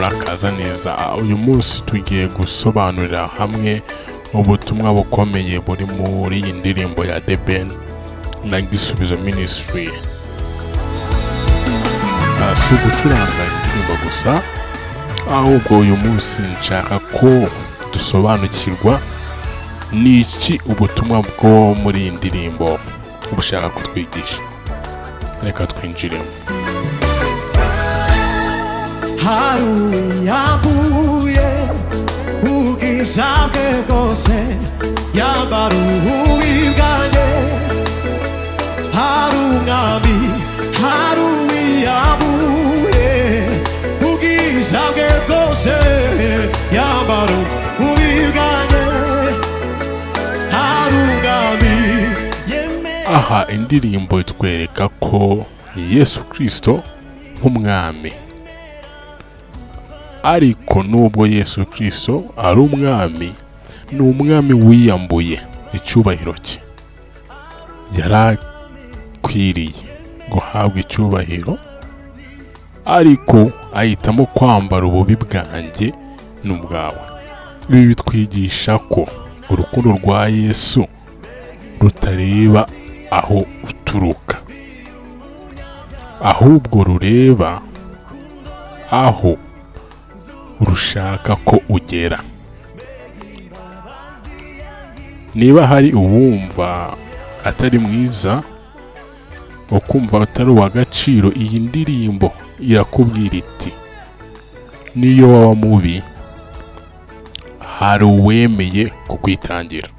Murakaza neza. Uyu munsi tugiye gusobanurira hamwe ubutumwa bukomeye buri muri iyi ndirimbo ya The Ben na Gisubizo Ministry. Si ugucuranga indirimbo gusa, ahubwo uyu munsi nshaka ko dusobanukirwa ni iki ubutumwa bwo muri iyi ndirimbo bushaka kutwigisha. Reka twinjiremo. Hari uwiyambuye ubwiza bwe bwose, yambara ububi bwanjye. Hari umwami, hari uwiyambuye ubwiza bwe bwose, yambara ububi bwanjye. Hari umwami yemeye. Aha indirimbo itwereka ko Yesu Kirisito nk'umwami, ariko nubwo Yesu Kirisito ari umwami, ni umwami wiyambuye icyubahiro cye. Yari akwiriye guhabwa icyubahiro, ariko ahitamo kwambara ububi bwanjye n'ubwawe. Ibi bitwigisha ko urukundo rwa Yesu rutareba aho uturuka, ahubwo rureba aho rushaka ko ugera. Niba hari uwumva atari mwiza, ukumva atari uw'agaciro, iyi ndirimbo irakubwira iti: "Niyo waba mubi, hari uwemeye kukwitangira."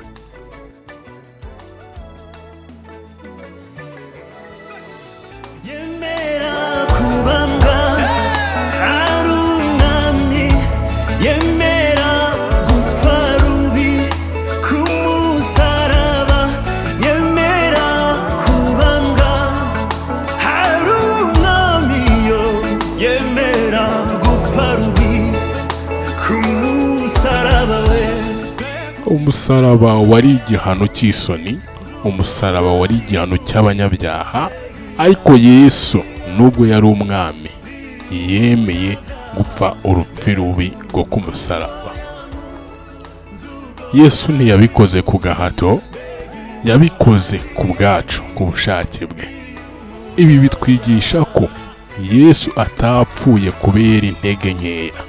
Yemera kubambwa ari umwami, yemera gupfa rubi ku musaraba, yemera kubambwa ari umwami, yo yemera gupfa rubi ku musaraba we. Umusaraba wari igihano cy'isoni, umusaraba wari igihano cy'abanyabyaha, ariko Yesu, nubwo yari umwami, yemeye gupfa urupfu rubi rwo ku musaraba. Yesu ntiyabikoze ku gahato, yabikoze ku bwacu, ku bushake bwe. Ibi bitwigisha ko Yesu atapfuye kubera intege nkeya.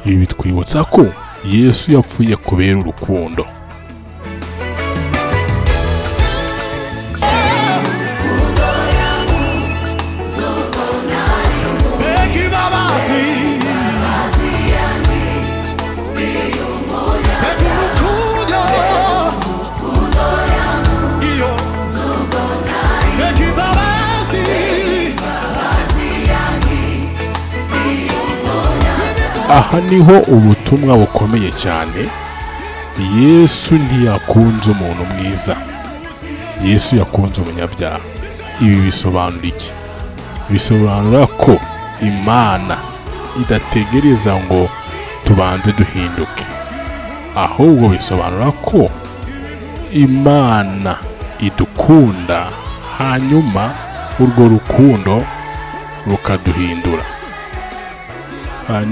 Ibi bitwibutsa ko Yesu yapfuye kubera urukundo. Mbega imbabazi, mbega urukundo, iyo mbega imbabazi. Aha niho ubutumwa bukomeye cyane. Yesu ntiyakunze umuntu mwiza, Yesu yakunze umunyabyaha. Ibi bisobanura iki? Bisobanura ko Imana idategereza ngo tubanze duhinduke, ahubwo bisobanura ko Imana idukunda, hanyuma urwo rukundo rukaduhindura.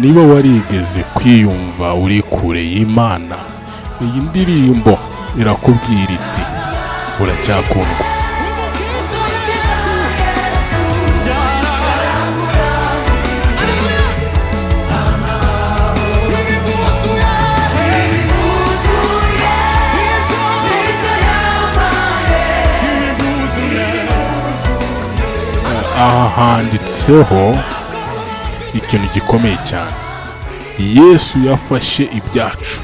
Niba warigeze kwiyumva uri kure y'Imana, iyi ndirimbo irakubwira iti: "Uracyakundwa." Umukiza Yesu ibibuzuye ibyo ibibuzuye. Aha handitseho ikintu gikomeye cyane: Yesu yafashe ibyacu,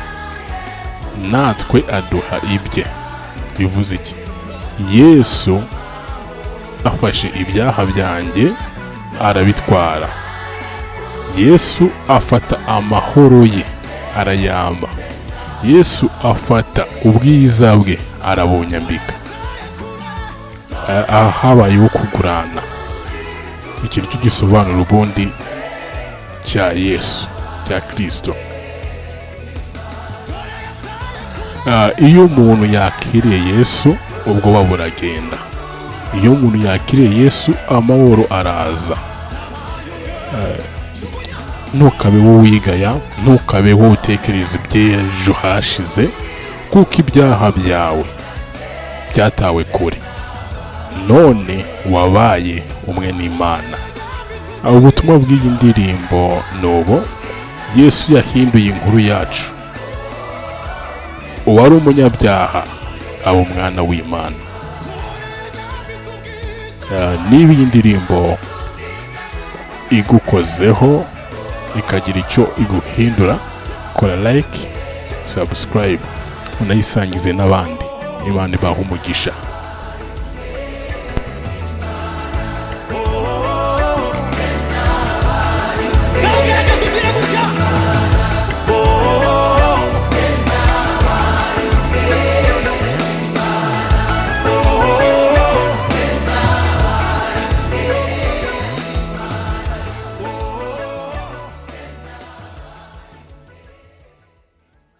natwe aduha ibye. Bivuze iki? Yesu afashe ibyaha byanjye arabitwara. Yesu afata amahoro ye arayamba. Yesu afata ubwiza bwe arabunyambika. Aha habayeho kugurana ikintu cy'igisobanuro ubundi cya Yesu, cya Kirisito. Iyo umuntu yakiriye Yesu, ubwoba buragenda. Iyo umuntu yakiriye Yesu, amahoro araza. Ntukabeho wigaya, ntukabeho utekereza iby'ejo hashize, kuko ibyaha byawe byatawe kure, none wabaye umwe n'Imana. Ubutumwa bw'iyi ndirimbo ni ubu: Yesu yahinduye inkuru yacu, uwari umunyabyaha aba umwana w'Imana. Niba iyi ndirimbo igukozeho, ikagira icyo iguhindura, kora like, subscribe, unayisangize n'abandi. Imana ibaha umugisha.